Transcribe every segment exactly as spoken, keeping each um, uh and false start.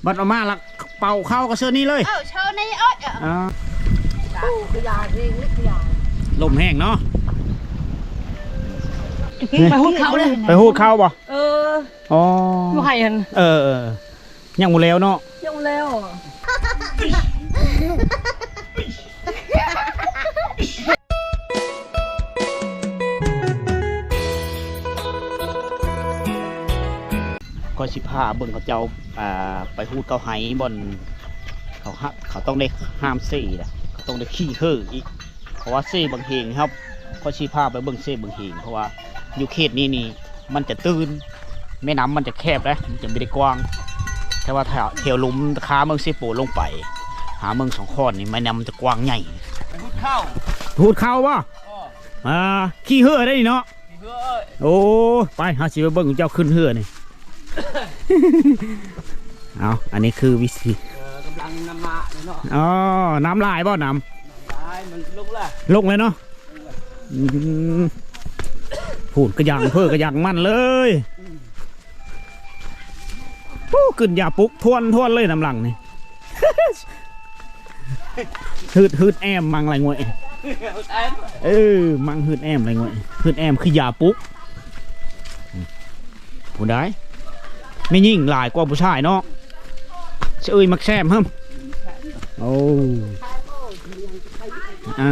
บัดเอามาละเป่าเข้าก็เสื้อนี้เลย เออ เชิญในเอ้ย อ่า ลมแห้งเนาะ ไปหูดเข้าเลย ไปหูดเข้าบ่ เออ อ๋อ อยู่ไห่หั่น เออเออ ยังบ่แล้วเนาะ ยังแล้ว ก็สิพาเบิ่งเขาเจ้า อ่า ไปฮูดเขาไห้บ่อน เขาฮะ เขาต้องได้ห้ามเซ่แหละ เขาต้องได้ขี้เห่ออีก เพราะว่าเซ่บังเฮงครับ ก็สิพาไปเบิ่งเซ่บังเฮง เพราะว่าอยู่เขตนี้นี่ มันจะตื้น แม่น้ำมันจะแคบนะ มันจะไม่ได้กว้าง แต่ว่าถ้าแถวลุ่มคาเมืองเซโปลงไป หาเมืองสองคอนนี่ แม่น้ำมันจะกว้างใหญ่ ไปหูดเข้า หูดเข้าบ่ อ้อ อ่า ขี้เหือได้นี่เนาะ ขี้เหือเอ้ย โอ้ ไป หาสิไปเบิ่งเจ้าขึ้นเหือนี่ เอา อันนี้คือวิธี เออ กำลังนำมาเลยเนาะ อ๋อ น้ำลายบ่น้ำ น้ำลายมันลงละ ลงเลยเนาะ อืม พูดกระยังเพื่อกระยังมันเลย ปู้ ขึ้นยาปุกทวนทวนเลยน้ำหลังนี่ หืดหืดแอมมังอะไรงวย เออ มังหืดแอมอะไรงวย หืดแอมคือยาปุก ผู้ใด ไม่ยิ่งหลายกว่าผู้ชายเนาะ เอ้ย มักแซมเฮิม โอ้ อ่า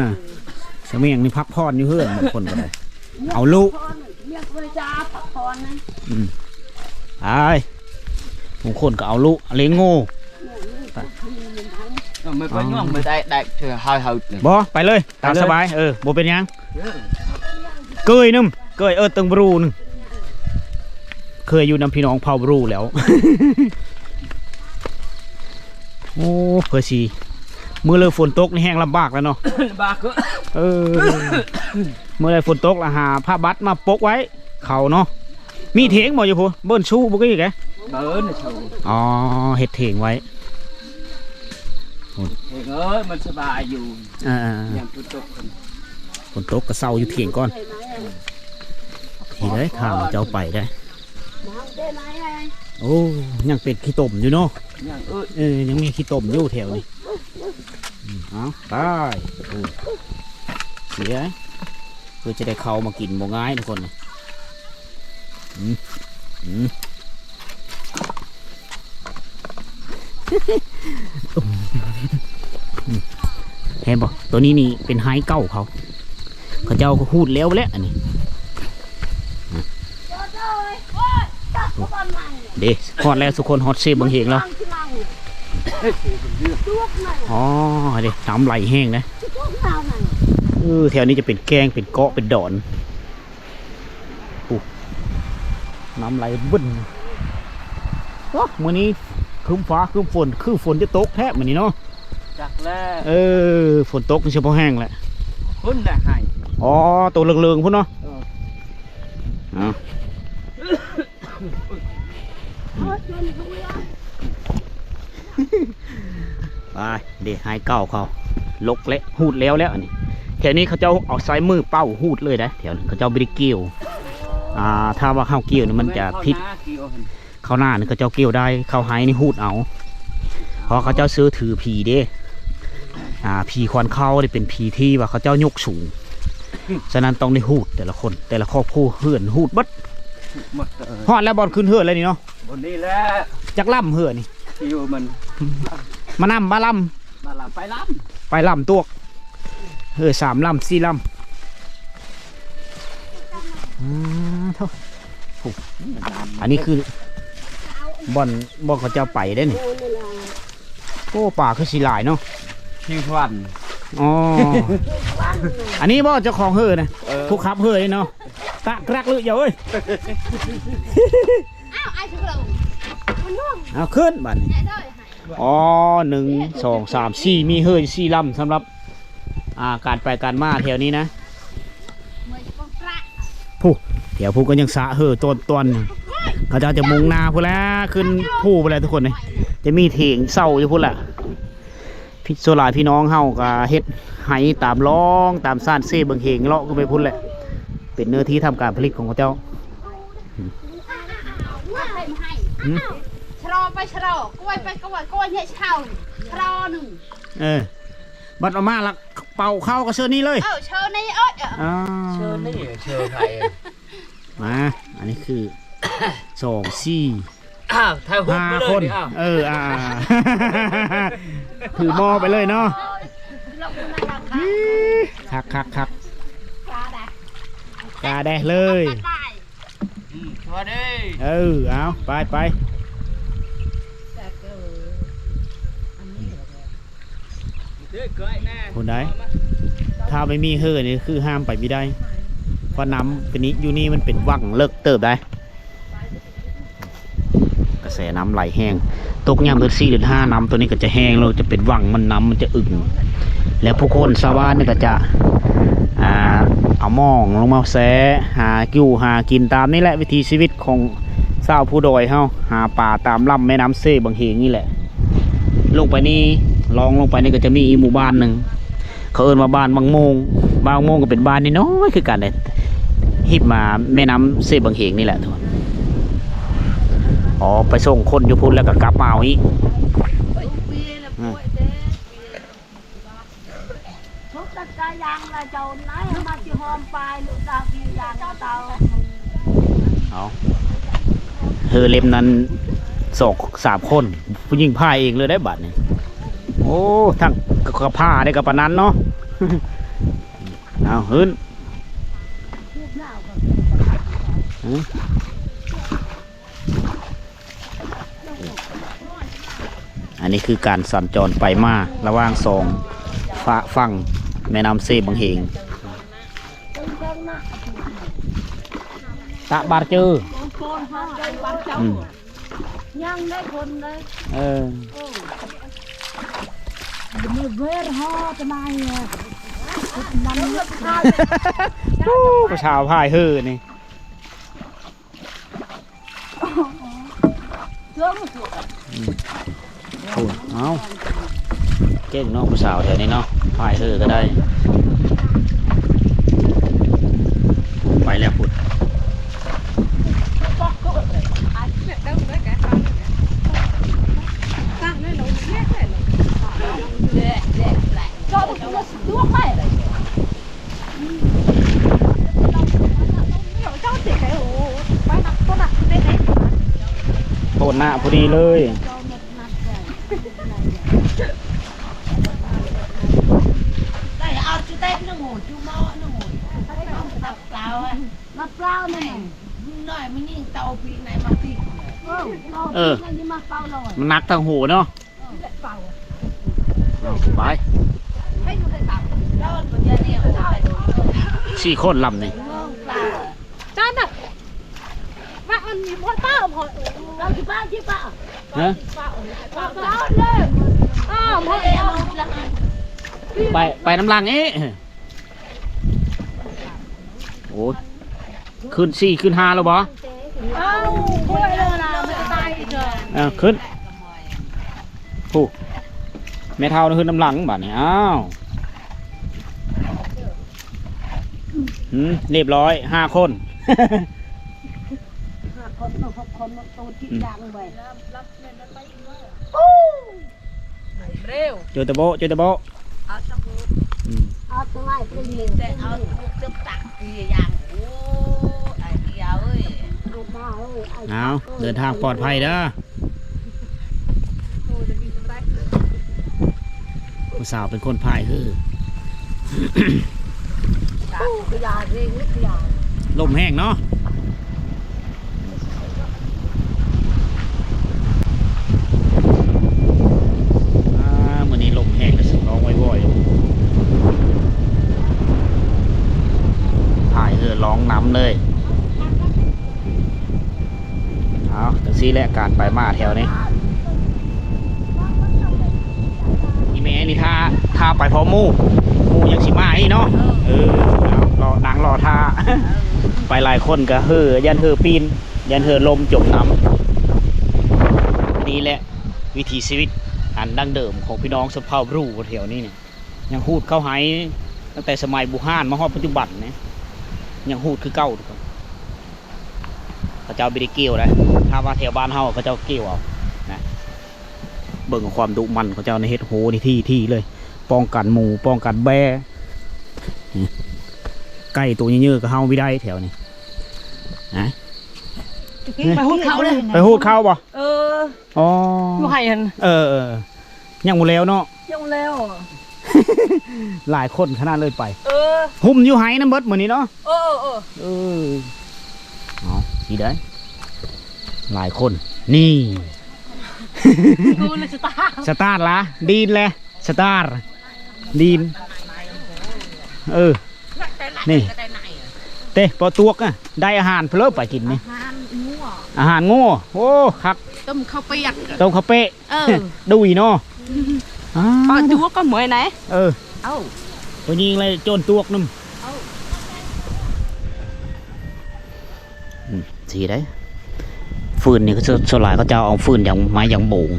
เสมียงนี่พักผ่อนอยู่เฮือน บางคนก็ได้ เอาลุ เมียบริจาคพักผ่อนนะ อืม ไป บางคนก็เอาลุ เลี้ยงงู เออ ไม่ไป อ๋อ ย่องไม่ได้ ได้เธอหายหายหนึ่ง บ่ ไปเลย ตาม ไปเลย สบาย เออ บ่เป็นหยัง เออ เกยนึ่ม เกย เออ ตึงบรูนึ่ง เคยอยู่นำพี่น้องเผ่าบรูแล้ว โอ้ เพื่อสิ มื้อเลยฝนตกนี่แห้งลำบากแล้วเนาะ ลำบากเกอะ เออ มื้อเลยฝนตกแล้วหาผ้าบัดมาปกไว้ เขาเนาะ มีเถงบ่อยู่พุ้น เบิ่นชูบ่ก็อีกแก เบิ่นชู อ๋อ เฮ็ดเถงไว้ เฮ้ยเอ้ย มันสบายอยู่ อ่าๆๆ ยามฝนตก ฝนตกก็เซาอยู่เถียงก่อน ทีเลยทางเจ้าไปได้ โอ้ ยังเป็นขี้ตมอยู่เนาะ ยังเอ้ย เออ ยังมีขี้ตมอยู่แถวนี้ อืม เอาไป โอ้ เสีย เพื่อจะได้เข้ามากินบ่ง่ายทุกคนนะ อืม อืม เห็นบ่ ตัวนี้นี่เป็นไฮเก่าเขา เขาเจ้าก็หูดแล้วแหละอันนี้ เด้ ฮอดแล้วทุกคน ฮอดเซบังเฮงแล้ว อ๋อ เด้ น้ำไหลแห้งนะ เออ แถวนี้จะเป็นแกง เป็นเกาะ เป็นดอน โอ้ น้ำไหลบึ้น โอ้ มื้อนี้ครึ้มฟ้าครึ้มฝน คือฝนจะตกแท้มื้อนี้เนาะ จักแล้ว เออ ฝนตกนี่เฉพาะแห้งแหละ พุ้นแหละไฮ อ๋อ ตัวเหลืองๆพุ้นเนาะ เออ เอา ไป เด้ ไฮเก่าเขา ลกและหูดแล้วแล้วอันนี้ แถวนี้เขาเจ้าเอาใช้มือเป่าหูดเลยนะ แถวนี้เขาเจ้าบ่ได้เกี่ยว อ่า ถ้าว่าเฮาเกี่ยวนี่มันจะผิด เข้านาเกี่ยวหั่น เข้านานี่เขาเจ้าเกี่ยวได้ เข้าไฮนี่หูดเอา เพราะเขาเจ้าเชื่อถือผีเด้ อ่า ผีควันเข้านี่เป็นผีที่ว่าเขาเจ้ายกสูง ฉะนั้นต้องได้หูดแต่ละคน แต่ละครอบครัวเฮือนหูดเบิด หมด เออ ฮอดแล้วบ่อนขึ้นเฮือนแล้วนี่เนาะ บ่อนนี้แหละ จักลำเฮือนนี่ อยู่มัน มานำ มาลำ มาลำ ไปลำ ไปลำตวก เออ สามลำ สี่ลำ อืม โถ่ อันนี้คือบ่อน บ่อนเขาเจ้าไปได้นี่ โอ้ ปลาคือสิหลายเนาะ คิวทวัน อ๋อ อันนี้บ่เจ้าของเฮือนนะ เออ ผู้ขับเฮือนเนาะ ตะกรักเลยเอ้ย อ้าว ไอ้เถิง มันน่วง เอาขึ้นบัดนี้ เนี่ยเด้อ อ๋อ หนึ่ง สอง สาม สี่ มีเฮือนสี่ลำสำหรับ อ่า การไปการมาแถวนี้นะ ผู้ แถวผู้ก็ยังสะเฮือต้นๆ เขาเจ้าจะมุ่งหน้าพุ้นแหละ ขึ้นผู้พุ้นแหละทุกคนนี่ จะมีเถงเศร้าอยู่พุ้นแหละ พี่ ส่วนหลายพี่น้องเฮาก็เฮ็ดไฮ่ตามร่อง ตามซ่านเซ่เบิ่งเหงเลาะขึ้นไปพุ้นแหละ เป็นเนื้อที่ทำการผลิตของเขาเจ้า อืม ชะลอ ไปชะลอกล้วยไปกล้วยกล้วยเนี่ยเช่าชะลอหนึ่ง เออ บัดออกมาละเป่าเข้าก็เชิญนี่เลย เออเชิญนี่เอ้ยเอออ่า เชิญนี่เชิญไทย มา อันนี้คือ สอง สี่ อ้าวไทยฮุบ ห้า มาเลย คน นี่อ้าว เออ อ่า ถือหม้อไปเลยเนาะ คักคักคัก กาแดดเลย อืมสวัสดี เออ เอา ไปไป เด้อเกยแม่ คนใด ถ้าไม่มีเฮือนี่คือห้ามไปไม่ได้ เพราะน้ำตัวนี้อยู่นี่มันเป็นวังเลิกเติบได้ กระแสน้ำไหลแห้ง ตกยามเดือนสี่เดือนห้าน้ำตัวนี้ก็จะแห้งแล้วจะเป็นวังมันน้ำมันจะอึ่ง แล้วผู้คนชาวบ้านนี่ก็จะ อ่า เอาหม่องลงมาแซะ หาอยู่หากินตามนี่แหละวิถีชีวิตของชาวผู้ดอยเฮา หาปลาตามลำแม่น้ำเซบังเหงนี่แหละ ลงไปนี่ ลองลงไปนี่ก็จะมีอีกหมู่บ้านหนึ่ง เขาเอิ้นว่าบ้านบางโมง บ้านบางโมงก็เป็นบ้านน้อยๆคือกันเลย ฮิบมาแม่น้ำเซบังเหงนี่แหละทุกคน อ๋อ ไปส่งคนอยู่พุ้นแล้วก็กลับมาเอาอีก อืม ทุกตะกายางละเจ้าไหนมาสิหอมปลายลูกดาวที่ยางเตา เอา เฮือเล่มนั้น สอง สาม คน ผู้หญิงพายเองเลยได้บัดนี่ โอ้ ทั้งกระพาได้กับปานนั้นเนาะ เอาขึ้น อันนี้คือการสัญจรไปมาระหว่างสองฟะ-, ฝั่งแม่น้ำเซบังเหง ตะบาดเจอ อืม ยังได้คนเลย เออ เออ มันเวรฮอดทำไมอ่ะ มัน ผู้สาวพายเฮือนี่ เจ้า อืม โอ้ย เอา เก่งเนาะผู้สาวแถวนี้เนาะ พายเฮือก็ได้ ไปแล้วพุ้น โตหน้าพอดีเลย ได้เอาจุดเต็มหนึ่งหูจุดหม้อหนึ่งหู น้ำเปล่าอะ น้ำเปล่านี่ หน่อยมันยิ่งเตาปีไหนมาปี เออ เออ นี่มาเปล่าเลย มันหนักทั้งหูเนาะ เอาไป สี่คนลำนี่ จ้าน่ะ ว่าอันนี้หมดเปล่าหมด เราที่บ้านที่ป้า ฮะ ป้าเอาเลย อ้าวหมด ไป ไปน้ำลังเอ๊ะ โอ้ย ขึ้นสี่ขึ้นห้าแล้วบ่ เอ้า ช่วยเลยนะ มันจะตายอีกเหรอ อ่ะ ขึ้น ผู้ แม่เฒ่านี่ขึ้นน้ำหลังบัดนี้ อ้าว อืม เรียบร้อย ห้าคน ห้าคน หกคน ตัวที่ อืม ดังไป เร็ว เจอตะโบะ เจอตะโบะ เอาตะโบะ อืม เอาตะไลไปเลย แต่เอาตะโบะเติมตักเกียร์ยาง โอ้ ไอ้เดียวเอ้ย เอามาเอ้ย ไอ้ เอา เดินทางปลอดภัยเด้อ โอ้ จะมีสไตล์ ผู้สาวเป็นคนพายเฮือ โอ้ ขยะเองนี่ขยะ ลมแห้งเนาะ อ่า มื้อนี้ลมแห้งก็สิร้องบ่อยๆ พายเฮือร้องนำเลย เอาจังซี่แหละการไปมาแถวนี้ อีแม่นี่ถ้า ถ้าไปพร้อมหมู่ หมู่ยังสิมาอีกเนาะ เออ เอา รอ นั่งรอท่า ไปหลายคนก็เฮือ ย่านเฮือปีน ย่านเฮือล่มจมน้ำ นี่แหละวิถีชีวิตอันดั้งเดิมของพี่น้องชนเผ่าบรูแถวนี้เนี่ย ยังฮูดเข้าไฮตั้งแต่สมัยบูฮานมาฮอดปัจจุบันเนี่ย ยังฮูดคือเก่าทุกคน เขาเจ้าบ่ได้เกี่ยวนะ ถ้าว่าแถวบ้านเฮาเขาเจ้าเกี่ยวเอานะ เบิ่งความดุมันเขาเจ้าในเฮ็ดโหนี่ที่ที่เลย ป้องกันหมูป้องกันแบ้ ไก่ตัวเยอะๆก็เฮาไม่ได้แถวนี้นะ ไปหูดเขาเลย ไปหูดเขาบ่ เออ อ๋อ อยู่ไห่หั่น เออเออ ยังบ่แล้วเนาะ ยังแล้ว หลายคนขนาดเลยไป เออ หุ้มอยู่ไห่นั่นเบิดมื้อนี้เนาะ เออเออ เออ เอาสิได้ หลายคน นี่ กูเลยสตาร์ สตาร์ทละ ดีนแหละ สตาร์ ดีน เออ นี่ เต้ ปอตวกอะ ได้อาหารเพลอไปกินนี่ อาหารงัว อาหารงัว โอ้ คัก ต้มข้าวเปียก ต้มข้าวเปะ เออ ดุยเนาะ อ่า ปอตวกก็เหมือนไหน เออ เอ้า ตัวยิงเลยโจรตวกนำ เอ้า อืม สิได้ ฟืนนี่ก็ส่วน ส่วนหลายเขาจะเอาฟืนอย่างไม้อย่างโบง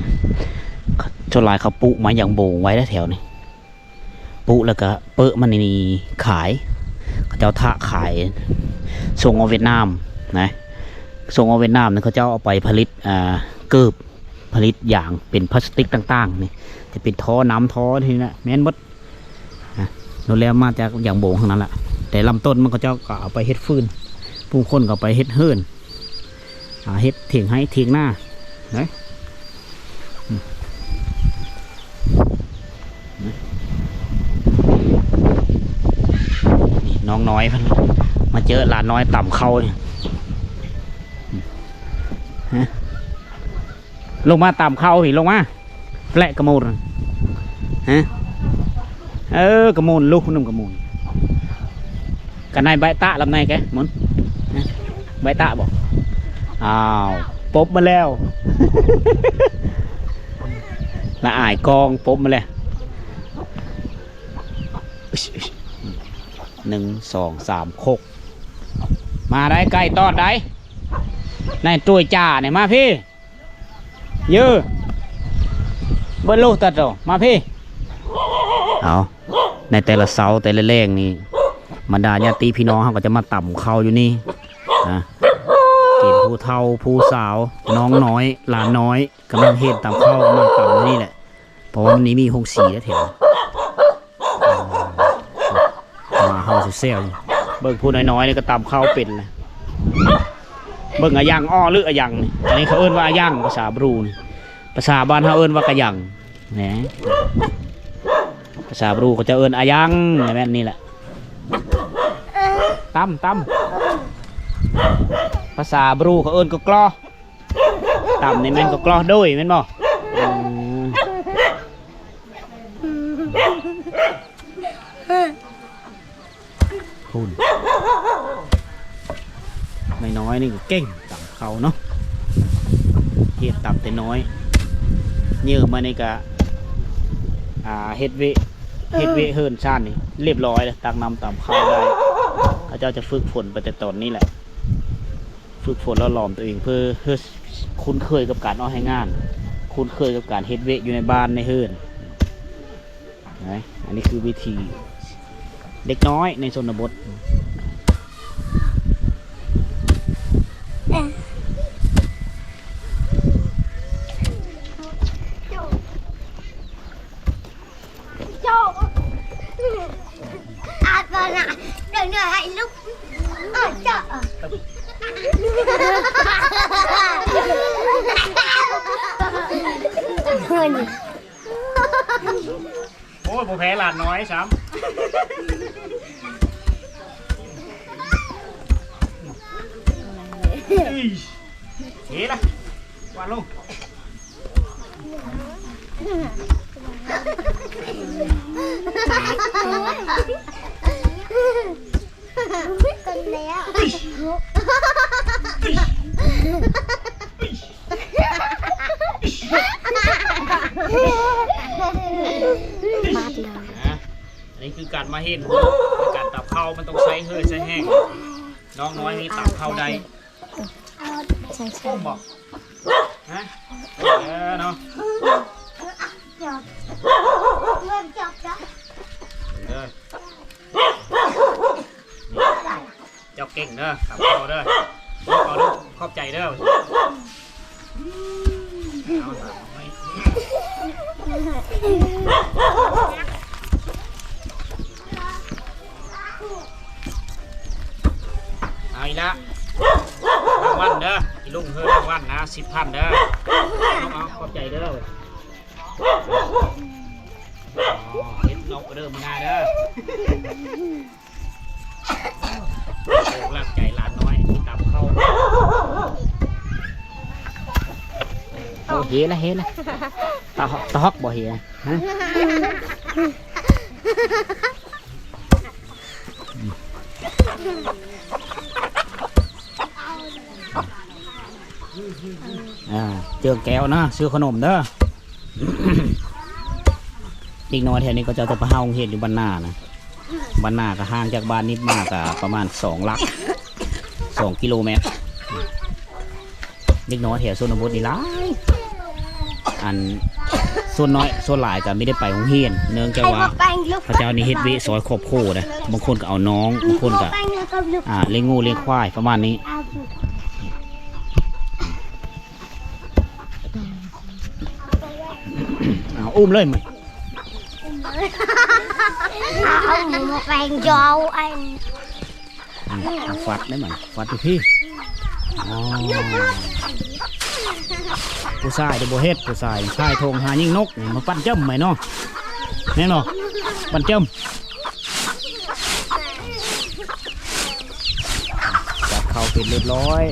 ส่วนหลายเขาปลูกไม้อย่างโบงไว้แถวนี้ ปลูกแล้วก็เปอะมันนี่ขาย เขาเจ้าทะขาย ส่งออกเวียดนามนะ ส่งออกเวียดนามนี่เขาเจ้าเอาไปผลิต อ่า เกิบ ผลิตอย่างเป็นพลาสติกต่างๆ นี่ จะเป็นท่อน้ำท่อที่นี่นะ แม่นหมด นะ โดนแล้วมาจากอย่างโบงทั้งนั้นแหละ แต่ลำต้นมันเขาเจ้าก็เอาไปเฮ็ดฟืน ผู้คนก็เอาไปเฮ็ดเฮือน อ่า เฮ็ดเถียงไฮ่เถียงนา นะ อืม นี่น้องน้อยเพิ่นมาเจอหลานน้อยตำข้าวนี่ ฮะ ลงมาตำข้าวพี่ ลงมา แปะกระมูล ฮะ เออ กระมูล ลูกนุ่มกระมูล กันนายใบตะลำนายแก หมุน ฮะ ใบตะบอก อ้าว ปบมาแล้ว ละอายกอง ปบมาแล้ว หนึ่ง สอง สาม โคก มาได้ไก่ตอดได้ นายตุ้ยจ่าเนี่ย มาพี่ ยื้อ เบิ้ลลูกตัดต่อ มาพี่ เอา ในแต่ละเช้าแต่ละแลงนี่ บรรดาญาติพี่น้องเขาก็จะมาตำข้าวอยู่นี่ นะ กินผู้เฒ่าผู้สาว น้องน้อย หลานน้อย กำลังเฮ็ดตำข้าว มาตำอยู่นี่แหละ เพราะว่ามันนี่มีโฮงสีแล้วแถว มาเฮาแซวๆ เบิ่งผู้น้อยๆ นี่ก็ตำข้าวเป็นนะ เบิ่งอะยังอ้อหรืออะยังนี่ อันนี้เขาเอิ้นว่าอะยัง ภาษาบรูนี่ ภาษาบ้านเฮาเอิ้นว่ากะยัง แหม ภาษาบรูเขาจะเอิ้นอะยัง แม่นนี่แหละ ตำ ตำ ภาษาบรูเขาเอิ้นกะกลอ ตำนี่แม่นกะกลอโดยแม่นบ่ อืม พูน น้อยๆ นี่ก็เก่งตำข้าวเนาะ เฮ็ดตำแต่น้อย เยอะมานี่ก็ อ่า เฮ็ดเวะ เฮ็ดเวะเฮือนชานนี่ เรียบร้อยแล้ว ตักน้ำตำข้าวได้ เขาเจ้าจะฝึกฝนไปแต่ตอนนี้แหละ ฝึกฝนหล่อหลอมตัวเอง เพื่อ เพื่อคุ้นเคยกับการออกแรงงาน คุ้นเคยกับการเฮ็ดเวะอยู่ในบ้านในเฮือน นะ อันนี้คือวิธีเด็กน้อยในชนบท โจ้ อาบน้ำเดี๋ยวเหนื่อยให้ลูก เออ เจ้า โอ้ย บ่แพ้หลานน้อยซ้ำ อี๋ เฮ้ยละ วางลง ต้นแล้ว บาดเลย นะ อันนี้คือการมาเห็น การตับเข้ามันต้องใช้เฮือใช้แห้ง น้องน้อยนี่ตับเข้าได้ ใช่ใช่ บอก ฮะ เออเนาะ เริ่มจับแล้ว เออ เจ้าเก่งเด้อ ตับเข้าเด้อ เอาลูก ขอบใจเด้อ เอาหน่อย เอาอีกละ รางวัลเด้อ อีลุงเฮ้ย รางวัลนะ สิบพันเด้อ เอา เอา ขอบใจเด้อ อ๋อ เฮ็ดนกเด้อมื้อหน้าเด้อ โอ้ รักใจหลานน้อย ตำเข้า โอ้ เห็นแล้ว เห็นแล้ว ตาฮอก ตาฮอกบ่เห็น ฮะ อ่า เจิงแก้วนะ ซื้อขนมเด้อ เด็กน้อยแถวนี้เขาเจ้าจะไปหาโรงเรียนอยู่บ้านนานะ บ้านนาก็ห่างจากบ้านนี้มาก็ประมาณสองหลัก สองกิโลเมตร เด็กน้อยแถวชนบทนี่หลาย อัน ส่วนน้อย ส่วนหลายก็ไม่ได้ไปโรงเรียน เนื่องจากว่า เขาเจ้านี่เฮ็ดเวะซอยครอบครัวนะ บางคนก็เอาน้อง บางคนก็ อ่า เลี้ยงงัวเลี้ยงควายประมาณนี้ เอาอุ้มเลยมั้ย เอาหมูมาแปลงยาวไอ้ อ่ะ อ่ะ ฟัดได้มั้ย ฟัดอยู่พี่ อ๋อ ผู้ชายเดี๋ยวบ่เฮ็ด ผู้ชาย ชายโทงหายิงนก มาปั่นจ้ำใหม่เนาะ แน่นอน ปั่นจ้ำ จับเข้าเป็นเรียบร้อย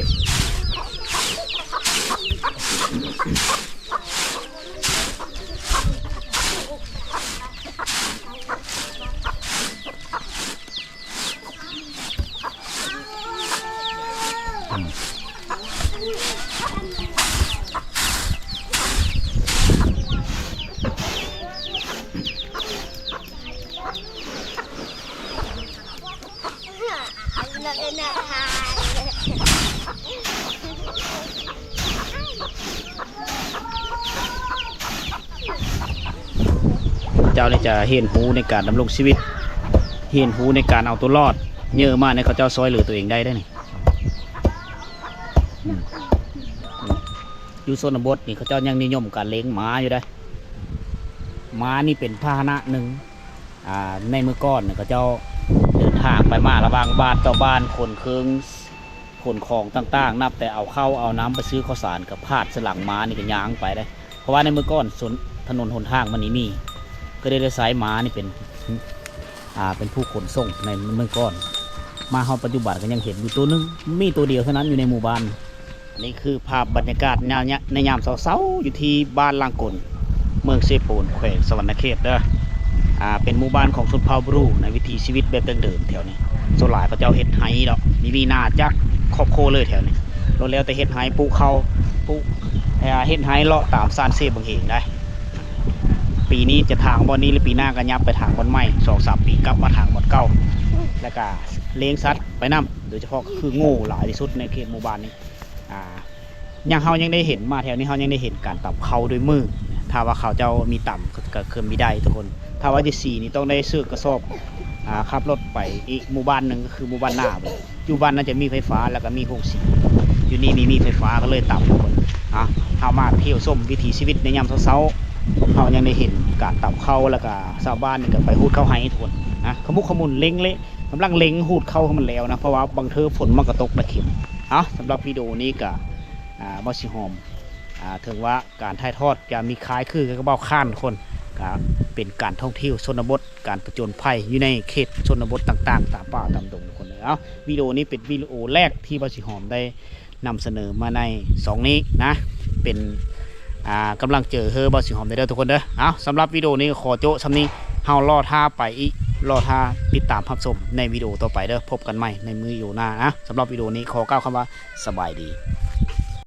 เจ้านี่จะเรียนรู้ในการดำรงชีวิต เรียนรู้ในการเอาตัวรอด เยอะมากในเขาเจ้าซอยเหลือตัวเองได้ได้นี่ อืม อืม อยู่ชนบทนี่เขาเจ้ายังนิยมการเลี้ยงม้าอยู่ได้ ม้านี่เป็นพาหนะหนึ่ง อ่า ในเมื่อก่อนเนี่ยเขาเจ้าเดินทางไปมาระหว่างบ้านต่อบ้าน ขนเครื่อง ขนของต่างๆ นับแต่เอาข้าวเอาน้ำไปซื้อข้าวสารกับพาดสลังม้านี่ก็ย่างไปได้ เพราะว่าในเมื่อก่อนสน ถนนหนทางมันนี่มี ก็ได้ได้ใช้ม้านี่เป็น อ่า เป็นผู้ขนส่งในเมื่อก่อน มาฮอดปัจจุบันก็ยังเห็นอยู่ตัวหนึ่ง มีตัวเดียวเท่านั้นอยู่ในหมู่บ้าน นี่คือภาพบรรยากาศในยาม ในยามเช้าๆ อยู่ที่บ้านลางกล เมืองเซโปน แขวงสะหวันนะเขตเด้อ อ่า เป็นหมู่บ้านของชนเผ่าบรูในวิถีชีวิตแบบดั้งเดิมแถวนี้ ส่วนหลายเขาเจ้าเฮ็ดไฮ่ดอก มี มีนาจักครอบครัวเลยแถวนี้ ล้วนแล้วแต่เฮ็ดไฮ่ปลูกข้าว ปลูก อ่า เฮ็ดไฮ่เลาะตามซานเซบังเหงได้ ปีนี้จะถางบ่อนนี้ หรือปีหน้าก็ยับไปถางบ่อนใหม่ สองสามปีกลับมาถางบ่อนเก่า แล้วก็เลี้ยงสัตว์ไปนำ โดยเฉพาะก็คืองูหลายที่สุดในเขตหมู่บ้านนี้ อ่า ยัง เฮายังได้เห็น มาแถวนี้เฮายังได้เห็นการตำข้าวด้วยมือ ถ้าว่าเขาเจ้ามีตำก็ ก็คือมีได้ทุกคน ถ้าว่าจะสีนี่ต้องได้เสื้อกระสอบ อ่า ขับรถไปอีกหมู่บ้านหนึ่งก็คือหมู่บ้านนา อยู่บ้านน่าจะมีไฟฟ้าแล้วก็มีโฮงสี อยู่นี่มี มีไฟฟ้าก็เลยตำทุกคน อ่ะ เฮามาเที่ยวชมวิถีชีวิตในยามเช้าๆ เฮายังได้เห็นการตำข้าว แล้วก็ชาวบ้านนี่ก็ไปฮูดข้าวไฮ่ทุกคน นะ ขมุกขมุนเล็งเลง กำลังเล็งฮูดข้าวให้มันแล้วนะ เพราะว่าบางเทื่อฝนมันก็ตกไปเข็ม เอ้า สำหรับวิดีโอนี้ก็ อ่า บ่าวสิหอม อ่า ถึงว่าการถ่ายทอดจะมีคล้ายคือกับบ่าวข้านคน ก็เป็นการท่องเที่ยวชนบท การผจญภัยอยู่ในเขตชนบทต่างๆ ตามป่าตามดงทุกคนเลย เอ้า วิดีโอนี้เป็นวิดีโอแรกที่บ่าวสิหอมได้นำเสนอมาในช่องนี้นะ เป็น อ่า กำลังเจอเฮอบ่าวสิหอมเด้อทุกคนเด้อ เอ้า สำหรับวิดีโอนี้ก็ขอโจ้ส่ำนี้ เฮารอท่าไปอีก รอท่าติดตามรับชมในวิดีโอต่อไปเด้อ พบกันใหม่ในมื้อวิดีโอหน้านะ สำหรับวิดีโอนี้ขอกล่าวคำว่าสบายดี